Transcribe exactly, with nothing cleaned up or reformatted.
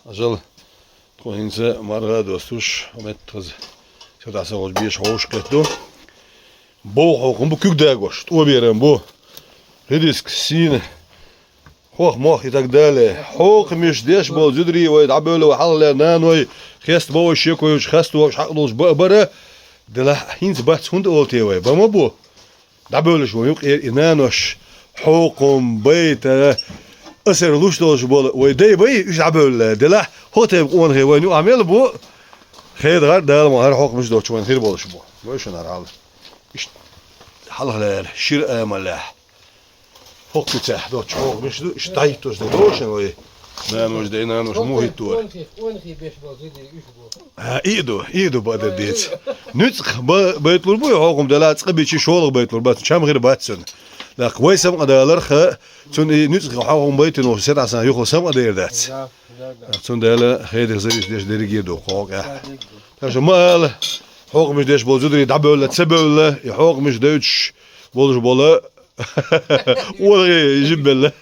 Ажал, тхо хӀинца маргӀа а достуш, хьо меттаза сатахь сан гӀоз беша хьовш кхетаду. Бовха хьокхам бу куьг дагош, тӀоберам бу. Редиска, сийна, хох-мох и так далее. Хьокхамаш деш болу зударий вай дӀабевлла вай хьалхалера наной, хеста бовш шеко йолуш, хеста вовш хьакъ долуш ба а бара, делахь хӀинца бац хӀунда олу те вай, ба ма бу. ДӀабевллаш вайн юкъера и нанош хьокхам байта, асар луш долуш болу вай дай бай, уьш дӀабевлла. Делахь, хӀокху тайпа къонахий вайн юкъахь мел бу, хеда гӀар а Дала ма хӀара хьокхамаш доцуш вайн хир болуш бу. Вай шуна хӀара хьал. Иштта хьалхалера шира амалехь хӀокху цехь доцуш хьокхамаш ду, иштта дӀахӀиттош дай дошан вай. Нанош дай, нанош муха хӀитто. Къонахий, къонахий беш болу зударий уьш бу. А, и а ду, и а ду, бадар дийца. Нуьцкъах ба-, байталур бу и хьокхам, делахь цкъа бичи шолгӀа байталур бац, чам хир бац цунна. ТӀаккха вай самукъадаларх а, цунна и нуьцкъах хьокхам байтина волуш сатахь сан юххе самукъадер дац. Да, да, да. ТӀаккха цундела хедих зависит деш дерриге а ду кху хьокъехь. Да, дерриге ду. Так что ма ала, хьокхамаш деш болу зударий дӀабевлла, ца бевлла, и хьокхамаш дойтуш болуш болу къонахий жимма белла.